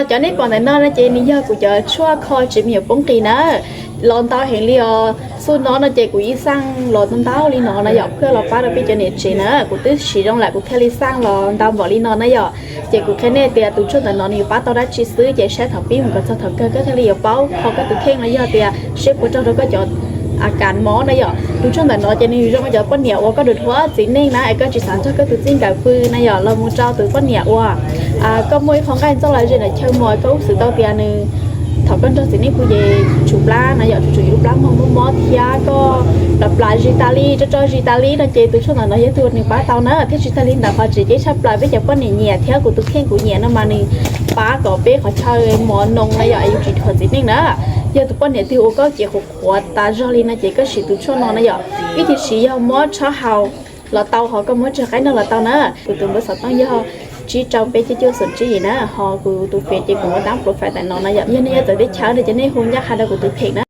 Cov nej pom ntawm no no ces nws yog kuv cov tshuaj kho tsis me nyuam poob qis na. Los ntau heev li os, xub no no ces kuv yeej xaj los ntau li no na yom, ua los pab rau peb cov niam tsev na. Kuv twb siv zoo lawm kuv thiaj li xaj los ntau npaum li no na yom. Ces kuv qhia nej tias tus tshuaj ntawm no nws yuav pab tau dab tsi xwb, ces saib thaum pib mus kom txog thaum kawg koj thiaj li yuav paub kho koj tus kheej los yog tias seb puas raug rau koj cov a kas mob na yom. Tus tshuaj ntawm no ces nws zoo cov poj niam uas koj dhuav txiv neej na es koj tsis xav nrog koj tus txij nkawm pw na yom, los mus rau tus poj niam uas koj muaj ib qho nqaij ntxaug los ze ntawm chaw mos koj ub xwm tau tias nws, thaum koj nrog txiv neej pw ces tshuv plab na yom, tshuv tshuv yus lub plab mob mob thiab koj plas plas zis tas li, tso tso zis tas li no ces tus tshuaj ntawm no yog tus nws pab tau na. Thiab tsis tag li ntawd qhov tseem ceeb tshaj plaws peb cov poj niam nyiam thiab kuv tus kheej kuv nyiam no mas nws pab kom peb qhov chaw mos noo na yom, yus tsis dhuav txiv neej na. Yog tus poj niam twg uas koj ces qhuav qhuav tas zog li no ces koj siv tus tshuaj no na yom. Ib tug siv yog muab tshob hau los tau, ho koj muab tsawg qaib noj los tau na. Kuv tus npawb xov tooj yog tsib rau peb cuaj cuaj xoom tsib yim na, ho kuv tus pem ces kuv muab tab profile ntawm no na yom. Yog nej nyob txawv teb chaws no ces nej hu ncaj qha rau kuv tus pem na.